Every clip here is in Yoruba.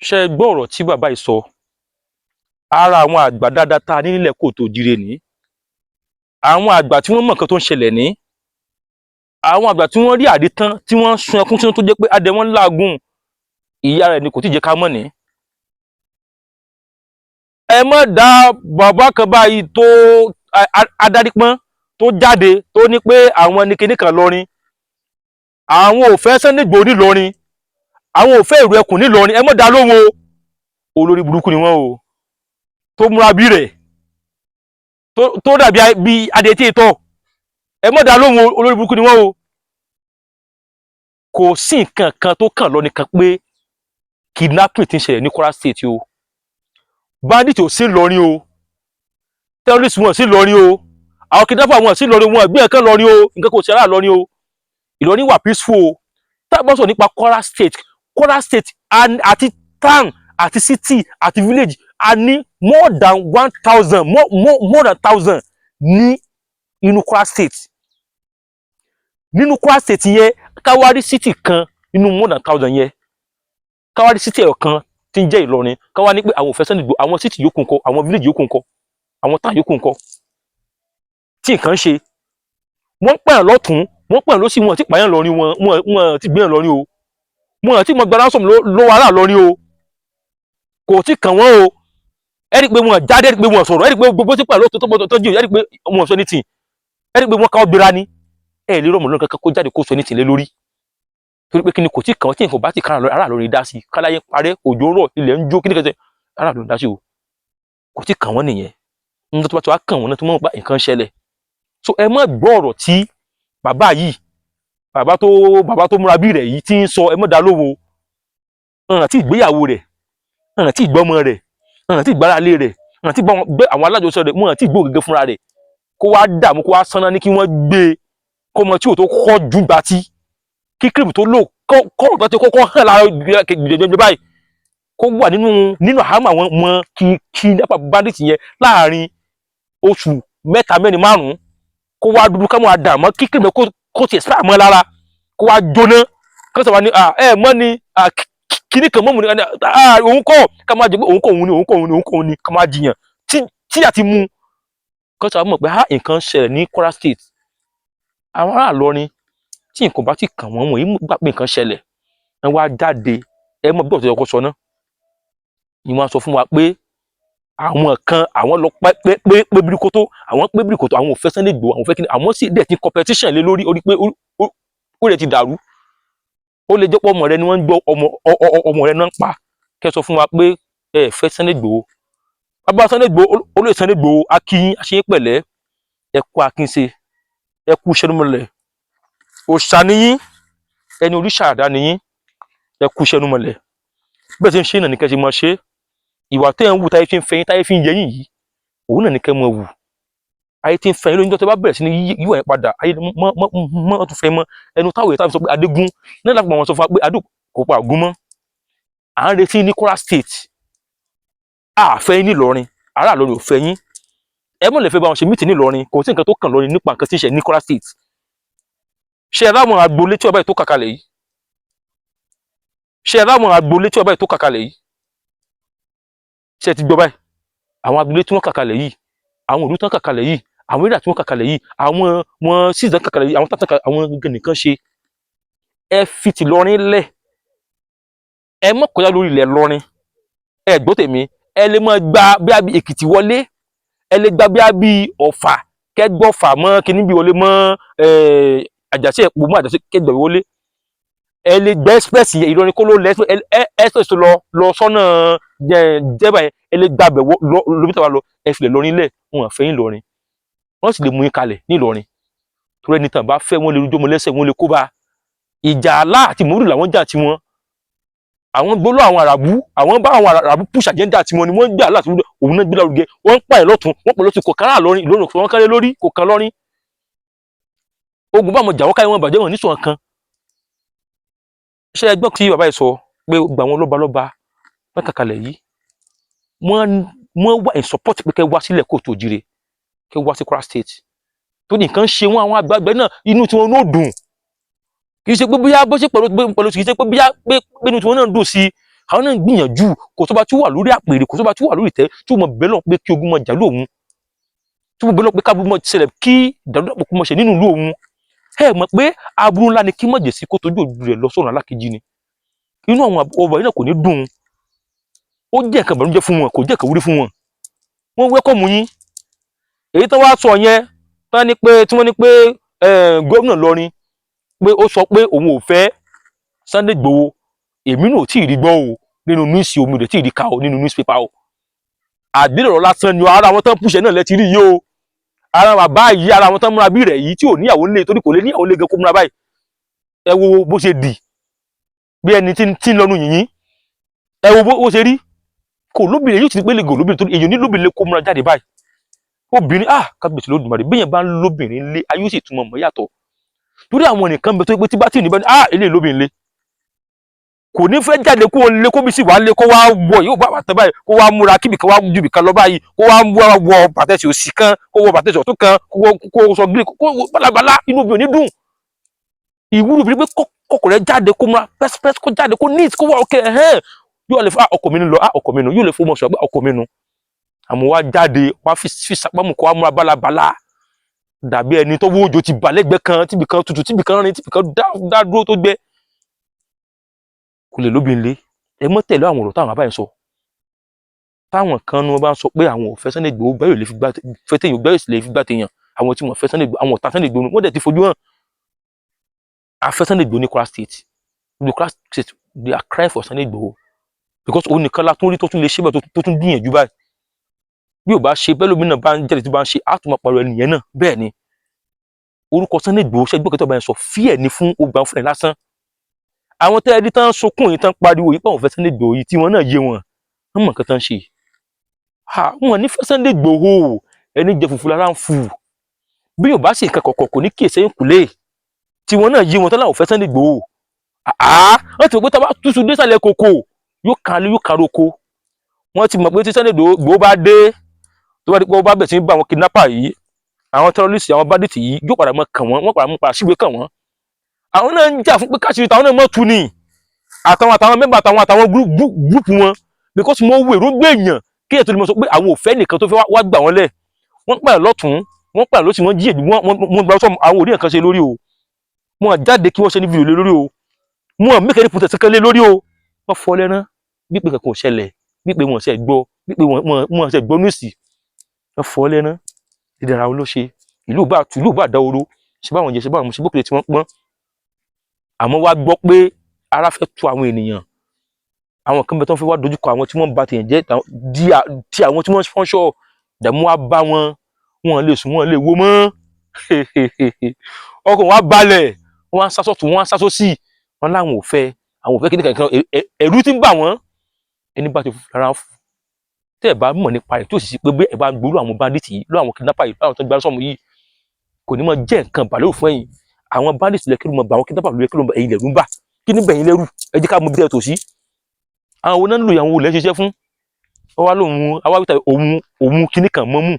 Ṣé ẹ gbọ́ ọ̀rọ̀ tí bàbá yìí sọ? Ara àwọn àgbà dáadáa tá a ní nílẹ̀ káàárọ̀ oòjíire ní, àwọn àgbà tí wọ́n mọ̀ nǹkan tó ń ṣẹlẹ̀ ní, àwọn àgbà tí wọ́n rí àdétán, tí wọ́n ń sun ẹkún, tí wọ́n tó jẹ́ pé adẹ wọn ń làágùn, ìyá rẹ̀ ni kò tí ì jẹ́ ká mọ̀ ní. Ẹ má dá bàbá kan báyìí tó adarí pọ́n tó jáde tó ní pé àwọn ní kinní kan lọrin, àwọn ò fẹ́ Sunday Igboho nílọrin, àwọn ò fẹ́ ìrù ẹkùn nílọrin. Ẹ má dá lóhùn o. Olórí burúkú ni wọ́n o, tó múra bí rẹ̀ tó dàbí bí adìẹ tí ì tọ́. Ẹ má dá lóhùn o, olórí burúkú ni wọ́n o. Kò sí nǹkan kan tó kàn lọ nìkan pé kidnapping ti ń ṣẹlẹ̀ ní Kwara State o. Bandit ò sí lọrin o, terrorist wọn sí lọrin o, àwọn kidnapper wọn sí lọrin, wọn gbé nǹkan lọrin o. Nǹkan kò sí ara lọrin o. Ìlọrin wà peaceful o. Tá a bá sọ nípa Kwara State, Kwara State àti town àti city àti village, a ní more than 1,000, more than thousand ní inú Kwara State. Nínú Kwara State yẹn, káwárí city kan nínú more than thousand yẹn, káwárí city ẹ̀yọ̀ kan tí ń jẹ́ Ìlọrin, káwá ní pé àwọn ò fẹ́ Sunday Igboho. Àwọn city yòókù ńkọ́? Àwọn village yòókù ńkọ́? Àwọn town yòókù ńkọ́? Tí nǹkan ṣe wọ́n pààyàn lọ́tún, wọ́n pààyàn lọ́sì, wọn ti pààyàn lọ́rin, wọn ti gbéyàn lọ́rin o, wọn ti mọ gba ransom lọ́wọ́ ará lọ́rin o. Kò tí kàn wọ́n o. Ẹ rí i pé wọn jáde, ẹ rí i pé wọn sọ̀rọ̀, ẹ rí i pé gbogbo tí pààyàn lọ́tún tó tọ́jú, ẹ rí i pé wọn sọ anything, ẹ rí i pé wọn káwọ́ gbéra ní. Ẹ lè rọmọ lọ́nà kankan kó jáde kó sọ anything lé lórí, torí pé kí ni? Kò tí kàn. Tí nǹkan bá ti kàn, ará lórí dá sí. Káláyé parẹ́, òjò ń rọ̀, ilẹ̀ ń jó, kí ni kẹsẹ̀ ará lórí dá sí o? Kò tí kàn wọ́n nìyẹn. Nígbà tó bá ti wá kàn wọ́n náà, tó mọ̀ pé nǹkan ṣẹlẹ̀. So ẹ má gbọ́ ọ̀rọ̀ tí bàbá yìí, bàbá tó múra bí rẹ̀ yìí tí ń sọ. Ẹ má dá lóhùn o. Ọ̀ràn tí ìgbéyàwó rẹ̀, ọ̀ràn tí ìgbọ́mọ rẹ̀, ọ̀ràn tí ìgbáralé rẹ̀, ọ̀ràn tí gbé àwọn alájọsọ rẹ̀, wọ́n tí ìgbó gẹ́gẹ́ fúnra rẹ̀, kó wá dààmú, kó wá sanná ní kí wọ́n gbé e, kó mọ tí ò tó kọ́ jù gbà tí kí cream tó lò kọ́ tó ti kọ́kọ́ hàn lára gbẹgbẹgbẹ báyìí, kó wà nínú àhámọ́ àwọn mọ kí nípa bandit yẹn láàrin oṣù 3, 4, 5, kó wá dúdú, ká mọ́ àdàmọ́, kí cream kó tiẹ̀ spray mọ́ lára, kó wá jóná, kó sọ wá ní ẹ mọ́ ni kíní kan mọ́mù ní òun kọ́, ká máa jẹ pé òun kọ́, òun ni, òun kọ́, òun ni, òun kọ́, òun ni, ká máa jiyàn tí àti mú kó sọ wá mọ̀ pé nǹkan ṣẹlẹ̀ ní Kwara State. Àwọn ará Ìlọrin, tí nǹkan bá ti kàn wọ́n, wọ̀nyí gbà pé nǹkan ṣẹlẹ̀. Ẹ wá jáde, ẹ mọ̀ bí ọ̀tọ̀ yẹ kó sọ náà ni wọ́n sọ fún wa pé àwọn kan, àwọn lọ pé pé pé pé birikoto, àwọn pé birikoto, àwọn ò fẹ́ Sunday Igboho, àwọn ò fẹ́ kí ni, àwọn sì dẹ̀ ti competition lé lórí orí pé ó rẹ̀ ti dàrú. Ó lè jẹ́ pé ọmọ rẹ ni wọ́n ń gbọ́, ọmọ rẹ náà ń pa. Kẹ́ sọ fún wa pé ẹ fẹ́ Sunday Igboho. Bàbá Sunday Igboho, olóyè Sunday Igboho, akínyín àṣeyín pẹ̀lẹ́, ẹ kú akínṣe, ẹ kú iṣẹ́ númọ̀lẹ̀, òòṣà níyín, ẹni oríṣà àdá níyín, ẹ kú iṣẹ́ númọ̀lẹ̀. Bẹ́ẹ̀ ṣe ń ṣe náà ní kẹ́ ṣe máa ṣe. Ìwà tẹ́ ẹ̀ ń wù táyé fi ń fẹ́yín, táyé fi ń yẹyìn yìí, òun náà ní kẹ́ máa wù. Ayé tí ń fẹ́yìn lóyún tó bá bẹ̀rẹ̀ sí ní yíwà yẹn padà, ayé mọ́ mọ́ mọ́ tún fẹ́ mọ́ ẹnu táwọn èèyàn táwọn sọ pé Adégún náà láti wọn sọ fún wa pé adó kò pa ògún mọ́. À ń retí ní Kwara State, àfẹ́ yín nílọrin, ará Ìlọrin ò fẹ́ yín. Ẹ mọ̀ lè fẹ́ bá wọn ṣe meeting nílọrin. Kò sí nǹkan tó kàn lọrin nípa nǹkan tí ń ṣe ní Kwara State. Ṣé ẹ ráwọn agboolé tí ọba yìí tó kàkalẹ̀ yìí? Ṣé ẹ ráwọn agboolé tí ọba yìí tó kàkalẹ̀ yìí? Ṣé ẹ ti gbọ́ báyìí? Àwọn agboolé tí wọ́n kàkalẹ̀ yìí, àwọn ìlú tí wọ́n kàkalẹ̀ yìí, àwọn area tí wọ́n kàkalẹ̀ yìí, àwọn wọn season kàkalẹ̀ yìí, àwọn tàtàkà, àwọn gangan nìkan ṣe. Ẹ fi ti lọrin lẹ̀, ẹ mọ̀ kọjá lórí ilẹ̀ lọrin. Ẹ gbọ́ tèmi, ẹ lè máa gba bí a bí Èkìtì wọlé, ẹ lè gba bí a bí Ọ̀fà, kẹgbọ́fà mọ́ kíní bí wọlé mọ́ Àjàṣe ẹ̀pọ̀ mọ́ Àjàṣe kẹgbẹ̀ wọlé. Ẹ lè gbẹ́ express yẹn, Ìlọrin kó ló lẹ express tó lọ lọ sọ́nà jẹ́bà yẹn. Ẹ lè gbàbẹ̀ lọ lóbi tàwa lọ. Ẹ filẹ̀ lọrin lẹ̀, wọn àfẹ́ yín lọrin, wọ́n sì lè mú yín kalẹ̀ ní Ìlọrin, torí ẹni tàn bá fẹ́, wọ́n lè rújọ́ mọ́ lẹ́sẹ̀, wọ́n lè kó bá ìjà. Àlá àti mòrú làwọn jà tiwọn, àwọn gbóló àwọn àràbù, àwọn bá àwọn àràbù push agenda tiwọn ni wọ́n gbé àlá àti òun náà gbé lárugẹ. Wọ́n ń pààyàn lọ́tún, wọ́n pọ̀ lọ́tún, kò kàn án lọ́rin. Ìlọrin kò wọ́n kálé lórí, kò kàn lọ́rin. Ogun bá wọn jà, wọ́n káyọ̀ wọn bàjẹ́, wọn nísọ̀ kan. Ṣé ẹ gbọ́ kí bàbá yìí sọ pé gbà wọn lọ́balọ́ba wọ́n kàkàlẹ̀ yìí, wọ́n wà in support pé kẹ́ wá sílẹ̀ káàárọ̀ oòjíire, kẹ́ wá sí Kwara State, tó ní nǹkan ṣe wọn. Àwọn àgbààgbà náà, inú tiwọn náà dùn. Kì í ṣe pé bóyá bó ṣe pẹ̀lú pẹ̀lú, kì í ṣe pé bóyá pé inú tiwọn náà dùn sí. Àwọn náà ń gbìyànjú. Kò sọ́ba tí ó wà lórí àpèrè, kò sọ́ba tí ó wà lórí ìtẹ́ tí ó mọ bẹ́ẹ̀ lọ́n pé kí ogun mọ jà lóhun, tí ó mọ bẹ́ẹ̀ lọ́n pé káàbù mọ ṣẹlẹ̀, kí ìdàrúdàpọ̀ kó mọ ṣe nínú ìlú òun. Ẹ mọ̀ pé aburú ńlá ni kí mọ̀jẹ̀sí kó tójú òbí rẹ̀ lọ sọ́run alákejì ni. Inú àwọn ọba yìí náà kò ní dùn. Ó jẹ́ nǹkan ìbànújẹ́ fún wọn, kò jẹ́ nǹkan wúrí fún wọn. Wọ́n welcome yín. Èyí tó wá sọ yẹn tán ni pé tí wọ́n ní pé gómìnà Ìlọrin pé ó sọ pé òun ò fẹ́ Sunday Igboho, èmi náà ò tí ì rí gbọ́ o nínú news. Omi rẹ̀ tí ì rí ka o nínú newspaper o. Àgbélẹ̀rọ lásán ni. Ara àwọn tán pùṣẹ̀ náà lẹ ti rí yìí o. Ara bàbá yìí, ara àwọn tán múra bí rẹ̀ yìí tí ò níyàwó ńlé, torí kò lè níyàwó ńlé gan kó múra báyìí. Ẹ wo bó ṣe dì bí ẹni tí ń lọnu yìnyín. Ẹ wo bó ṣe rí. Kò lóbìnrin, yóò ti pé lè gò lóbìnrin, torí èèyàn ní lóbìnrin lè kó múra jáde báyìí. Obìnrin, ah, kábíyèsí lódùmarè, bí èèyàn bá ń lóbìnrin lé, ayé ó sì túmọ̀ mọ́ yàtọ̀, torí àwọn nìkan bẹ tó pé tí bá tì ní bá ní, ah, eléyìí lóbìnrin lé, kò ní fẹ́ jáde kó lé, kó bí sì wá lé, kó wá wọ yóò bá wà tán báyìí, kó wá múra kíbi kan wá ju ibì kan lọ báyìí, kó wá wọ bàtẹ́sì òsì kan, kó wọ bàtẹ́sì ọ̀tún kan, kó wọ kó sọ gírí, kó wọ bálabàlá. Inú obìnrin ò ní dùn. Ìwúlò bí pé kọkọ rẹ jáde, kó múra pẹ́sípẹ́sí, kó jáde, kó neat, kó wá ọkẹ ẹ̀hẹ́n, yóò lè fún ọkọ mi nù lọ, ọkọ mi nù, yóò lè fún ọmọ sọ pé ọkọ mi nù. Àmọ́ wá jáde wá fi sapámù, kó wá múra bálabàlá dàbí ẹni tó wó òjò ti bà lẹ́gbẹ̀ẹ́ kan, tíbi kan tutù, tíbi kan rìn, tíbi kan dá dúró tó gbẹ, kò lè lóbi lé. Ẹ mọ́ tẹ̀lé àwọn ọ̀rọ̀ táwọn bàbá yẹn sọ. Táwọn kan nu wọn bá ń sọ pé àwọn ò fẹ́ Sunday Igboho, bẹ́ẹ̀ lè fi gbá fẹ́ téèyàn, bẹ́ẹ̀ sì lè fi gbá téèyàn. Àwọn tí wọ́n fẹ́ Sunday Igboho, àwọn ọ̀tá Sunday Igboho, wọ́n dẹ̀ ti fojú hàn. A fẹ́ Sunday Igboho ní Kwara State. The Kwara State, they are crying for Sunday Igboho because òun nìkan la tún rí tó tún lè ṣe bẹ́ẹ̀, tó tún gbìyànjú báyìí. Bí ò bá ṣe bẹ́ẹ̀, lómi náà bá ń jáde tí bá ń ṣe, á tún máa pariwo ẹnìyẹn náà. Bẹ́ẹ̀ ni orúkọ Sunday Igboho ṣe gbọ́kẹ́tọ̀ bá yẹn sọ fíẹ̀ ní fún ọgbà fúnra ẹ̀ lásán. Àwọn tẹ́ ẹ rí tán sunkún yìí, tán pariwo yìí pé àwọn fẹ́ Sunday Igboho yìí, tí wọ́n náà yé wọn, wọ́n mọ̀ nǹkan tán ṣe. Wọn ní fẹ́ Sunday Igboho. Ẹni jẹ fùfú lára ń fù. Bí yóò bá sì nǹkan kọ̀kọ̀, kò ní kíyèsí ẹ̀yìn kùlé. Tí wọ́n náà yé wọn tán láwọn fẹ́ Sunday Igboho. Wọ́n ti mọ̀ pé tá a bá túṣu désàlẹ̀ kòkò, yóò kan lé, yóò kan roko. Wọ́n ti mọ̀ pé tí Sunday Igboho bá dé, tó bá di pé wọ́n bá bẹ̀ sí ní bá àwọn kidnapper yìí, àwọn terrorists, àwọn bandits yìí, yóò padà mọ kàn wọ́n, wọ́n padà mọ padà síwèé kàn wọ́n. Àwọn náà ń jà fún pé káṣírí táwọn náà mọ̀ tu ni, àtàwọn member, àtàwọn group wọn, because mo wo èròǹgbà èèyàn kí ètò ìmọ̀ sọ pé àwọn ò fẹ́ nìkan tó fẹ́ wá gbà wọ́n lẹ̀. Wọ́n pààyàn lọ́tún, wọ́n pààyàn lọ́sì, wọ́n jí èdè, wọ́n gba sọ́mọ. Àwọn òrí nǹkan ṣe lórí o. Wọ́n jáde kí wọ́n ṣe ní fídíò lé lórí o. Wọ́n mẹ́kẹ́ ní protest kan lé lórí o. Wọ́n fọ́ lẹ́rán bí pé kankan ò ṣẹlẹ̀, bí pé wọ́n ṣe gbọ́, bí pé wọ́n ṣe gbọ́ níìsì. Wọ́n fọ́ lẹ́rán dídá ara wọn ló ṣe. Ìlú bá tù, ìlú bá dá oró ṣe báwọn jẹ, ṣe báwọn ṣe bókèlè tí wọ́n pọ́n. Àmọ́ wá gbọ́ pé ara fẹ́ tu àwọn ènìyàn. Àwọn kan bẹ tó ń fẹ́ wá dojúkọ àwọn tí wọ́n ba tèèyàn jẹ́, tí àwọn tí wọ́n sponsor dààmú wá bá wọn, wọn lè sùn, wọn lè wo mọ́. Ọkàn wa balẹ̀, wọ́n á sásọ̀tún, wọ́n á sásọ̀sì, wọ́n láwọn ò fẹ́, àwọn ò fẹ́ kíní kankan. Ẹ̀rù ti ń bà wọ́n. Ẹni bá ti rárá fún tẹ́ ẹ̀ bá mọ̀ nípa rẹ̀, tí ò sì sí pé bí ẹ̀ bá gbóró àwọn bandits yìí lọ́, àwọn kidnapper yìí, àwọn tó ń gba sọ́mu yìí, kò ní mọ jẹ́ nǹkan bàlẹ́ fún ẹ̀yìn. Àwọn bandits lẹ kí ló mọ bà, àwọn kidnapper ló yẹ kí ló mọ ẹ̀yìn lẹ̀rú ń bà. Kí ní bẹ̀yìn lẹ́rù? Ẹ jẹ́ ká mọ bí tẹ́ ẹ tò sí. Àwọn wo náà ń lò? Àwọn olè ń ṣiṣẹ́ fún ọ wá lóhun awáwíta òun òun kíní kan mọ́mù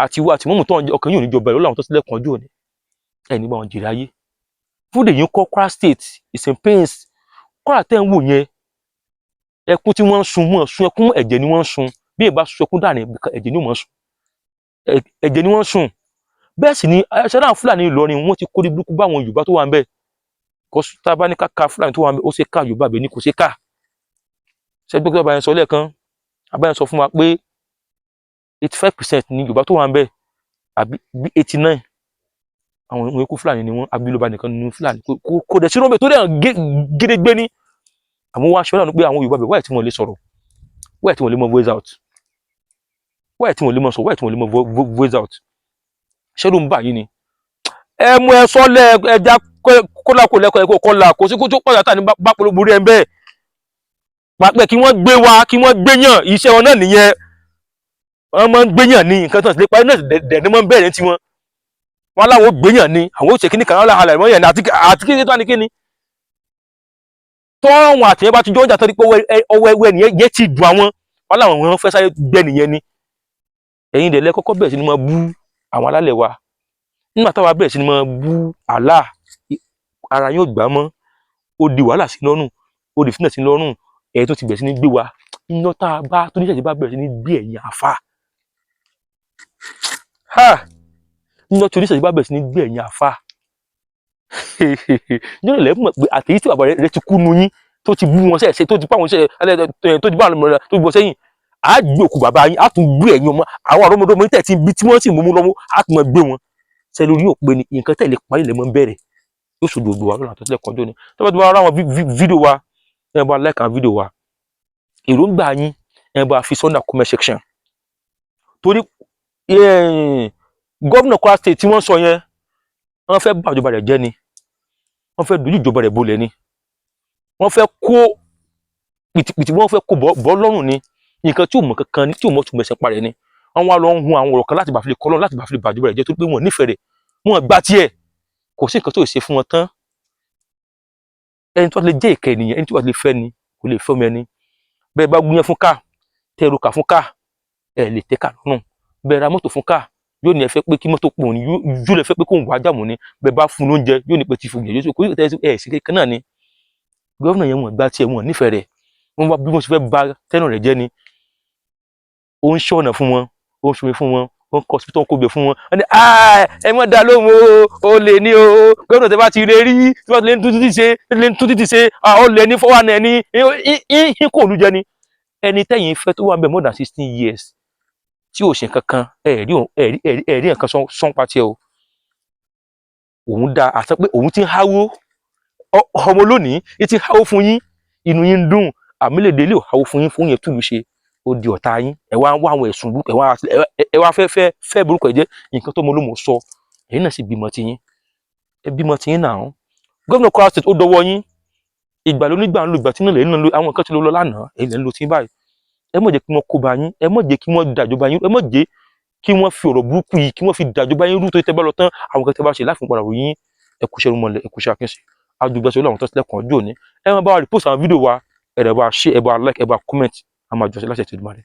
àti wo àti mọ́mù tó ń ọkàn yóò ní jọba ìlú. Àwọn tó sílẹ̀ kan ọjọ́ òní ẹ̀ nígbà wọn jèrè ayé fún èyí kọ́. Kwara State is in pains. Kwara tẹ́ ń wò yẹn, ẹkún tí wọ́n ń sun, wọ́n sun ẹkún ẹ̀jẹ̀ ni wọ́n ń sun. Bí ìbá sun ẹkún dàní, ẹ̀jẹ̀ ni wọ́n sun, ẹ̀jẹ̀ ni wọ́n ń sun. Bẹ́ẹ̀ sì ni ṣẹlẹ̀. Àwọn Fúlàní Ìlọrin, wọ́n ti kórí burúkú bá àwọn Yorùbá tó wà ń bẹ̀ kó. Tá a bá ní ká ka Fúlàní tó wà ń bẹ̀, ó ṣe ká Yorùbá bẹ̀ ni kò ṣe ká. Ṣẹ́gbẹ́ pé bàbá yẹn sọ lẹ́ẹ̀kan, bàbá yẹn sọ fún wa pé 85% ní Yorùbá tó wà ń bẹ̀, àbí 89, àwọn ìwé kó Fúlàní ni wọ́n. Abiloba nìkan nínú Fúlàní kò dẹ̀ sí rọ́bẹ̀ tó dẹ̀ gédégbé ní. Àmọ́ wá aṣọ náà pé àwọn Yorùbá bẹ̀ wáyé tí wọ́n lè sọ̀rọ̀, wáyé tí wọ́n lè mọ voice out, wáyé tí wọ́n lè mọ sọ, wáyé tí wọ́n lè mọ voice out. Ṣé ló ń bà yín ni? Ẹ mú ẹ sọ́lẹ̀, ẹja kólà kò lẹ́kọ̀ọ́ ẹ̀kọ́ kọ́là kò sí kó tó pàdé àtàní bá polówó borí ẹ ń bẹ́ẹ̀ pàpẹ́ kí wọ́n gbé wa, kí wọ́n gbé yàn. Iṣẹ́ wọn náà nìyẹn. Wọ́n máa ń gbé yàn ní nǹkan tó ń parí náà dẹ̀ ní máa ń bẹ̀rẹ̀ tiwọn. Wọn láwọn ó gbé yàn ní àwọn ó ṣe kíní kan, wọn láwọn àlàyé wọn yàn ní àti kíní tó ní kíní tọ́wọ́n àtìyẹn bá ti jọ ń jà tó di pé ọwọ́ ẹwẹ́ nìyẹn yẹn ti dùn àwọn. Wọn láwọn wọn fẹ́ sáré gbẹ nìyẹn ni. Ẹ̀yin dẹ̀ lẹ kọ́kọ́ bẹ̀rẹ̀ sí ni máa bú àwọn alálẹ̀ wa. Nígbà táwa bẹ̀rẹ̀ sí ni máa bú Allah, ara yóò gbà mọ́. Ó di wàhálà sí lọ́rùn, ó di fitna sí lọ́rùn. Ẹ̀ tó ti bẹ̀rẹ̀ sí ní gbé wa iná tá a bá tó níṣẹ̀ṣe bá bẹ̀rẹ̀ sí ní gbé ẹ̀yìn àfa ha, iná tó níṣẹ̀ṣe bá bẹ̀rẹ̀ sí ní gbé ẹ̀yìn àfa yóò lẹ́ mọ̀ pé àtẹ̀yí tí bàbá rẹ ti kú nu yín, tó ti bú wọn sẹ́ẹ̀, tó ti bá wọn sẹ́ẹ̀, tó ti bá àwọn ọmọ rẹ tó ti bọ́ sẹ́yìn, á gbé òkú bàbá yín, á tún gbé ẹ̀yìn ọmọ àwọn àrọ́mọdọ́mọ yín tẹ̀ tí bí tí wọ́n sì mú mú lọ́wọ́, á tún máa gbé wọn sẹ́ẹ̀ lórí. Yóò pé ni nǹkan tẹ̀lé parí lè mọ́ bẹ̀rẹ̀, yóò ṣojú gbogbo wa lọ́nà àtọ́sílẹ̀ kọjú ni. Tó bá ti wá rá àwọn fídíò wa, ẹ bá like àwọn fídíò wa, èròǹgbà yín, ẹ bá fi sọ́nà comment section, torí gómìnà Kwara State tí wọ́n sọ yẹn, wọ́n fẹ́ bà ìjọba rẹ̀ jẹ́ ni, wọ́n fẹ́ dojú ìjọba rẹ̀ bolẹ̀ ni, wọ́n fẹ́ kó pìtìpìtì, wọ́n fẹ́ kó bọ́ lọ́rùn ni. Nǹkan tí ò mọ̀ kankan tí ò mọ̀ tún mẹsẹ̀ parẹ́ ni. Wọ́n wá lọ ń hun àwọn ọ̀rọ̀ kan láti bá fi lè kọ́ lọ́rùn, láti bá fi lè bà ìjọba rẹ̀ jẹ́, torí pé wọ́n nífẹ̀ẹ́ rẹ̀, wọ́n gbá tiẹ̀. Kò sí nǹkan tó ṣe fún wọn tán. Ẹni tó lè jẹ́ ìkẹ́ ènìyàn, ẹni tó lè fẹ́ ni, kò lè fẹ́ ọmọ ẹni. Bẹ́ẹ̀ bá gúnyán fún ká, tẹ́ ẹ ká fún ká, ẹ lè tẹ́ ká lọ́rùn. Bẹ́ẹ̀ ra mọ́tò fún ká, yóò ní ẹ fẹ́ pé kí mọ́tò pò ní, yóò lè fẹ́ pé kóun wá jàmù ni. Bẹ́ẹ̀ bá fún lóúnjẹ, yóò ní pé ti fún yẹn, yóò kó ẹ sí kékeré náà ni. Gómìnà yẹn, wọ́n gbá tiẹ̀, wọ́n nífẹ̀ẹ́ rẹ̀. Wọ́n wá bí wọ́n ṣe fẹ́ bà tẹ́nà rẹ̀ jẹ́ ni. Ó ń ṣọ̀nà fún wọn, ó ń ṣomi fún wọn, ó ń kọ́ hospital, ń kó bẹ̀ fún wọn. Wọ́n ní ẹ mọ̀ dá lóhùn o, ó lè ní o. Gómìnà tẹ́ bá ti lè rí tí wọ́n ti lè tún títì ṣe, tí lè tún títì ṣe, ó lè ní fọwọ́ náà ní kò lù jẹ ni. Ẹni tẹ́yìn fẹ́ tó wà ń bẹ̀ more than 16 years tí ò ṣe kankan, ẹ̀rí nǹkan sọ́npa tiẹ̀ o. Òun da àti pé òun ti ń háwó ọmọ lónìí, ní ti ń háwó fún yín, inú yín ń dùn. Àmìlẹ̀dẹ̀ lè háwó fún yín, fún yẹn túlù ṣe, ó di ọ̀tá yín. Ẹ wá ń wá àwọn ẹ̀sùn burúkú, ẹ wá fẹ́ burúkú ẹ jẹ́ nǹkan tó mọ ló mọ̀ sọ. Ẹ̀yin náà sì bímọ tiyín, ẹ bímọ tiyín náà. Gómìnà Kwara State, ó dọwọ́ yín. Ìgbà ló nígbà ń lo ìgbà tí náà lẹ́yìn náà lo àwọn nǹkan tí ló lọ lánàá, èyí lẹ́ ń lo tí báyìí. Ẹ má jẹ́ kí wọ́n kó bá yín, ẹ má jẹ́ kí wọ́n dàjọba yín, ẹ má jẹ́ kí wọ́n fi ọ̀rọ̀ burúkú yìí, kí wọ́n fi dàjọba yín rú, tó tẹ́ bá lọ tán, àwọn kan tẹ́ bá ṣe láti padà ròyìn. Ẹ kúṣẹ́ rúmọlẹ̀, ẹ kúṣẹ́ àkínṣe àdùgbàsọ làwọn tó sílẹ̀kùn ọjọ́ òní. Ẹ máa bá wa repost àwọn fídíò wa, ẹ dẹ̀ bá share, ẹ bá like, ẹ bá comment. A máa jọ ṣe láṣẹ Èdùmàrè.